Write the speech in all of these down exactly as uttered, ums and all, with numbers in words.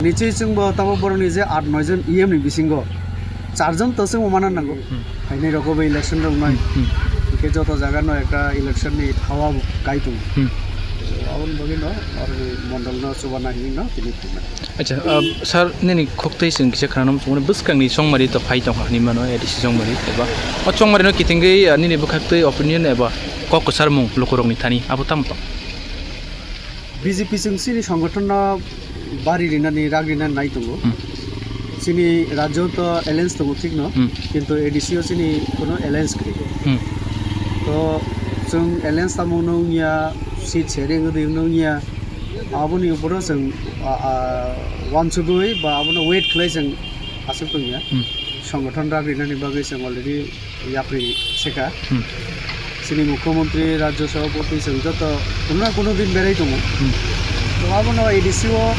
Nichoi chwngbo tamo borokni je aat noi jon E M ni bisingo charjon to chwngbo mana nango. Hmm. Phainai rogo bo election rok nai. Hmm, hmm. Hingke joto jaga no ekta election ni hawa kai tongo. Hmm. Aboni bagwi no aro ni mondol no chuba nai hinwi no tini phunai. Acha, ah, sir, nini khoktwi chwng kisa khwnana muchungo, bwskangni chongmari to phai tongkha hinwi mano, A D C chongmari, eba o chongmari no kitingwi, ah, nini bwkhaktwi opinion eba kok kwcharmung lukurokni thani abo tamo tong? B J P chwng chini songothon no bari rinani, rak rinani nai tongo. Hmm. Chini rajyo to alliance tongo, thik no? Hmm. Kintu A D C o chini kono alliance kwrwi. Hmm. To chwng alliance tamo wngya, seat sharing wngya, aboni uporo chwng, a, a, uansugwi ba abono wait khlai chwng aswk tongya. Hmm. Songothon rak rinani bagwi chwng already yapri seka. Hmm. Chini mukhyamantri, rajya sabhapati chwng joto kuno na kuno din berai tongo. Hmm. To abono A D C o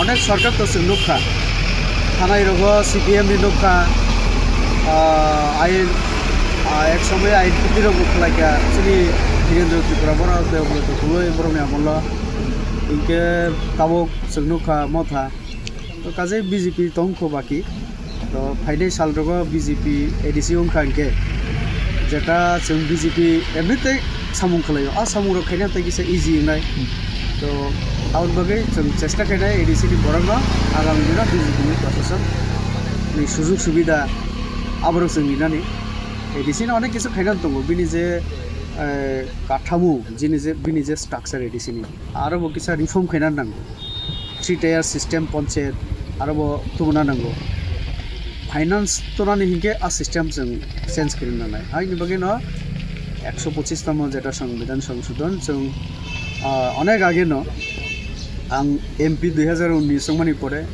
onek sarkar to chwng nukha. Thanai rogo C P M ni nukha. Ah, ain, ah, ek somoy ain kutirok bo khlaikha. Chini Dhirendra Tripura borok tei obo to khuloi borokni amolo. Hinkhe tabuk chwng nukha motha. To kajai B J P tongkho baki. To phainai sal rogo B J P A D C wngkha hinkhe, jeta chwng B J P emnitei samung khlaio, a samung rok khaina tei kisa easy wngnai. Hmm. To aboni bagwi chwng chesta khainai A D C ni borok no agami dino B J P ni proshashan ni sujug subida aborok chwng rinani. A D C no onek kisu khaina tongo, bini je, eh, kathamu, jini je, bini je structure A D C ni, aro bo kisa reform khaina nango. Three tier system panchayat aro bo tubuna nango. Finance tonani hinkhe a system chwng change khaina nangnai. Haini bagwi no ekso pochis tamo jeta Songbidan Songshodhon chwng, ah, onek age no ang M P dui hazar unnish wngmani pore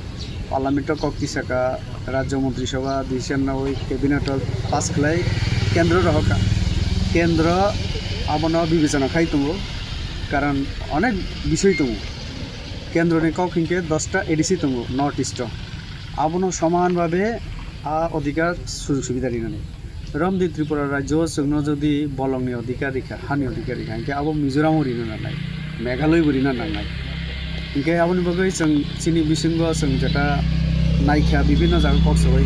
Parliament o kok tisaka, Rajya Montri Sabha decision naui cabinet o pass khlai kendro rohorkha. Kendro abono bibechona khai tongo, karon onek bisoi tongo. Kendroni kok hinkhe dosta A D C tongo North East o. Abono soman bhabe a odhikar sujog subida rinani. Romdi Tripura rajyo chwngno jodi bolongni odhikar rikha, hani odhikar rikha, hinkhe abo Mizoram o rina nangnai, Meghalaya bo rina nangnai. Hinkhe aboni bagwi chwng chini bisingo chwng jeta naikha bibinno jaga kok sawi.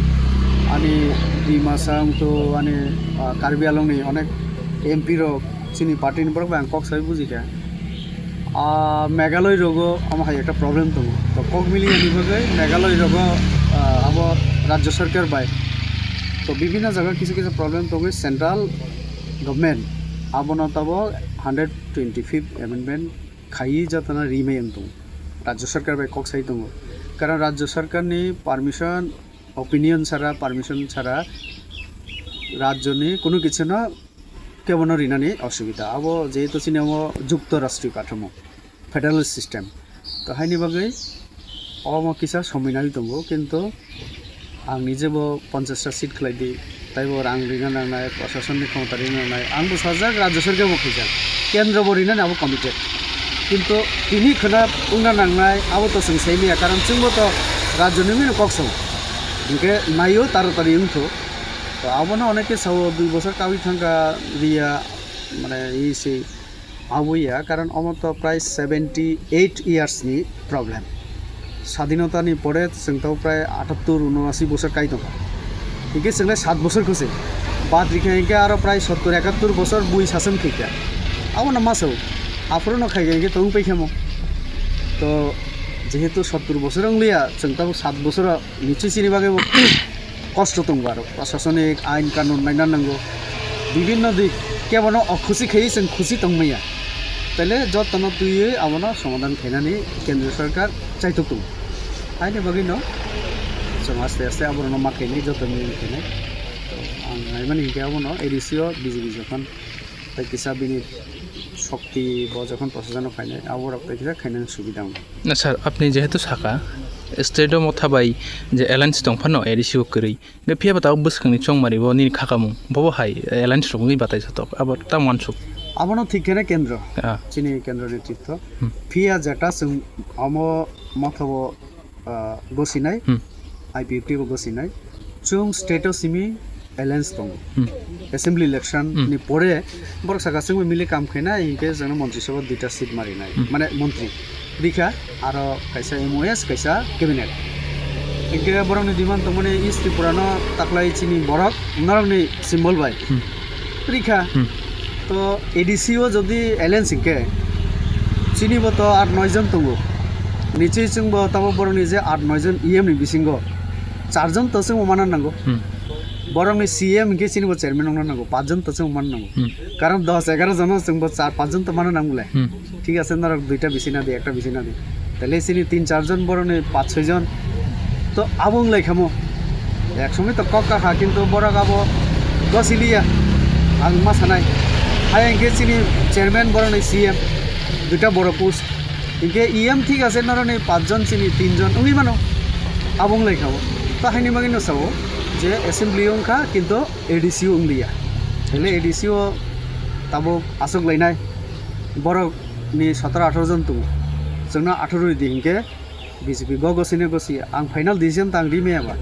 Ani Dimasa wngthu, ani, ah, Karbi Anglongni onek M P rok chini party ni borok bai ang kok sawi bujikha. Ah, Meghalaya rogo omo hai ekta problem tongo. To kok mili yani bagwi Meghalaya rogo, ah, abo Rajya Sarkar bai. To bibinno jaga kisa kisa problem tongwi central government abono tabo hundred twenty-fifth amendment khaiwi jotona rimai wng tongo. Rajya Sarkar bai kok sai tongo. Karon Rajya Sarkar ni permission, opinion sara, permission sara rajyo ni kunu kichu no kebono rinani osubida. Abo jehetu chini omo jukto rashtriyo kathamo, federal system. To haini bagwi omo kisa somoi nai tongo, kintu ang nije bo ponchash ta seat khlai di, taibo rang rina nangnai, prashason ni khomota rina nangnai, ang bo sajak, rajya sarkar bo khaijak, kendro bo rinani abo committed. Kintu tini khwna wngna nangnai, abo to chwng sai maya, karon chwngbo to rajyo ni mino kok song. Hinkhe naio taro tari wngthu. To abono oneke sao dui bosor kawi thangkha riya, mane, isi abo ya, karon omo to prai seventy eight years ni problem. Sadinota ni pore chwng to prai atattur, unoasi bosor kai tongkha. Hinkhe chwng le sat bosor khose. Bad rikha hinkhe aro prai sottur ekattur bosor bui sason khaikha. Abono ma sao? Aphuru no khaikha hinkhe tong pai khamo. To jehetu sottur bosor ongliya, chwng tabuk sat bosor nichoi chini bagwi bo kosto tongo aro. Prashasonik ain kanun naina nango. Bibinno dik kebono okhusi khaiwi chwng khusi tongmaya. Taile jotono twiwi abono somadhan khainani kendriya sarkar chaitok tongo. Haini bagwino chwng aste aste aborokno ma khainai, joto mili khainai. To ang naimani hinkhe abono A D C o B J P jokhon tei kisa bini shokti bo jokhon prasasano khainai, aborok tei kisa khainani subida wngo. Na sir, apni jehetu saka, state o motha bai je alliance tong phano A D C o kwrwi, hingke phiya ba tabuk bwskangni chongmari bo nini khakamung, bobo hai alliance rok wngwi batai satok, abo tamo uansuk? Abono thik kheno kendro, ah, chini kendro netritwo. Hmm. Phiya jeta chwng omo motha bo ah, gosinai, hmm, I P F T bo gosinai. Chwng state o simi alliance tongo. Hmm. Assembly election, hmm, ni pore borok saka chwngbo mili kam khainai, hinkhe chwngno montri sabha duita seat marinai. Hmm. Mane montri. rikha, aro kaisa M O S, kaisa cabinet. Hingke borokni demand tongmani East Tripura no taklai chini borok norokni symbol bai. Hmm. Rikha. Hmm. To A D C o jodi alliance hingke chini bo to aat noi jon tongo. Nichoi chwng bo tamo borokni je aat noi jon E M ni bisingo char jon to chwng bo mana nango. Hmm. Borokni C M hingke chini bo chairman wngna nango, pach jon to chwng bo mana nango. Hmm. Karon dos egaro jon o chwng bo char pach jon to mana nango le. Hmm. Thik ase, norok duita bisi na di, ekta bisi na di. Tale chini tin char jon borokni pach soi jon. To abo wng lai khamo. Ek somoi to kok kakha, kintu borok abo gosiliya. Ang ma sanai. Hai hingke chini chairman borokni C M. Duita borok post. Hingke E M thik ase, norokni pach jon chini tin jon wngwi mano. Abo wng lai khamo. To haini bagwi no sao je assembly wngkha, kintu A D C o wng liya. Tale A D C o tabuk aswk lainai. Borok ni sotoro atharo jon tongo. Chwngno atharo ridi hinkhe B J P go gosine gosi. Ang final decision tang ri maya ba.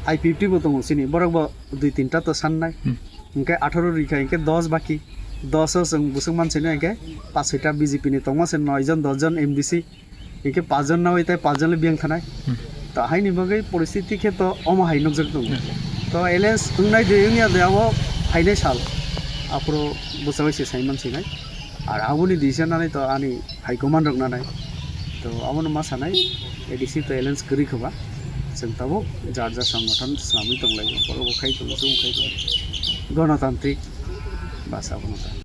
I P F T bo tongo chini. Borok bo dui tinta to sannai. Hmm. Hinkhe atharo rikha hinkhe dos baki. Dos o chwng bwswk mansini hinkhe pas soita B J P ni tongma se noi jon dos jon M D C. Hinkhe pas jon nawi tei pas jon le biyang thanai. Hmm. To haini bagwi poristiti khe to omo hai nukjak tongo. Hmm. To alliance wngnai de wngya de abo phainai sal. Aphuru bwsai se saiman sinai. Ar aboni decision nanai to ani high command rok nanai. To abono ma sanai, A D C to alliance kwrwi khoba. Chwng tabuk jar jar songgothon swnamwi tonglaio. Borok bo khai tongo, chwng khai tongo. Gonotantrik basa bono ta.